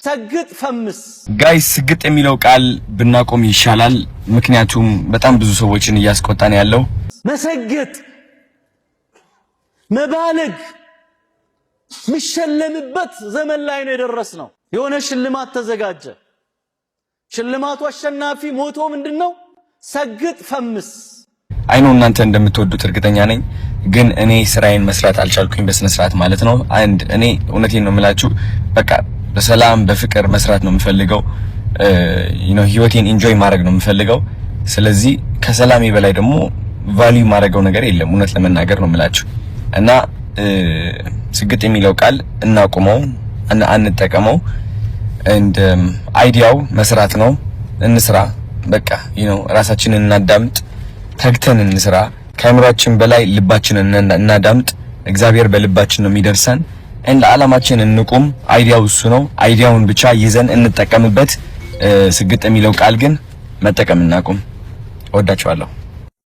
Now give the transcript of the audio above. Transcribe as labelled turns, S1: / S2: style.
S1: ሰግጥ ፈምስ።
S2: Guys፣ ስግጥ የሚለው ቃል ብናቆም ይሻላል። ምክንያቱም በጣም ብዙ ሰዎችን እያስቆጣን ያለው።
S1: መሰገጥ፣ መባለግ የሚሸለምበት ዘመን ላይ ነው የደረስነው። የሆነ ሽልማት ተዘጋጀ። ሽልማቱ አሸናፊ motto ምንድን ነው? ሰግጥ ፈምስ።
S2: I know እናንተ እንደምትወዱት እርግጠኛ ነኝ፣ ግን እኔ ስራዬን መስራት አልቻልኩኝ በስነ ስርዓት ማለት ነው። And እኔ እውነቴን ነው የምላችሁ፣ በቃ በሰላም በፍቅር መስራት ነው የምፈልገው። ህይወቴን enjoy ማድረግ ነው የምፈልገው። ስለዚህ ከሰላሜ በላይ ደግሞ value የማደርገው ነገር የለም፣ እውነት ለመናገር ነው የምላችሁ። እና ስግጥ የሚለው ቃል እናቁመው፣ አንጠቀመው። And idea ው መስራት ነው። እንስራ። በቃ ራሳችንን እናዳምጥ፣ ተግተን እንስራ። ከአእምሯችን በላይ ልባችንን እናዳምጥ። እግዚአብሔር በልባችን ነው የሚደርሰን። And ለዓላማችን እንቁም። Idea ው እሱ ነው። Idea ውን ብቻ ይዘን እንጠቀምበት። ስግጥ የሚለው ቃል ግን መጠቀም እናቁም። እወዳችኋለሁ።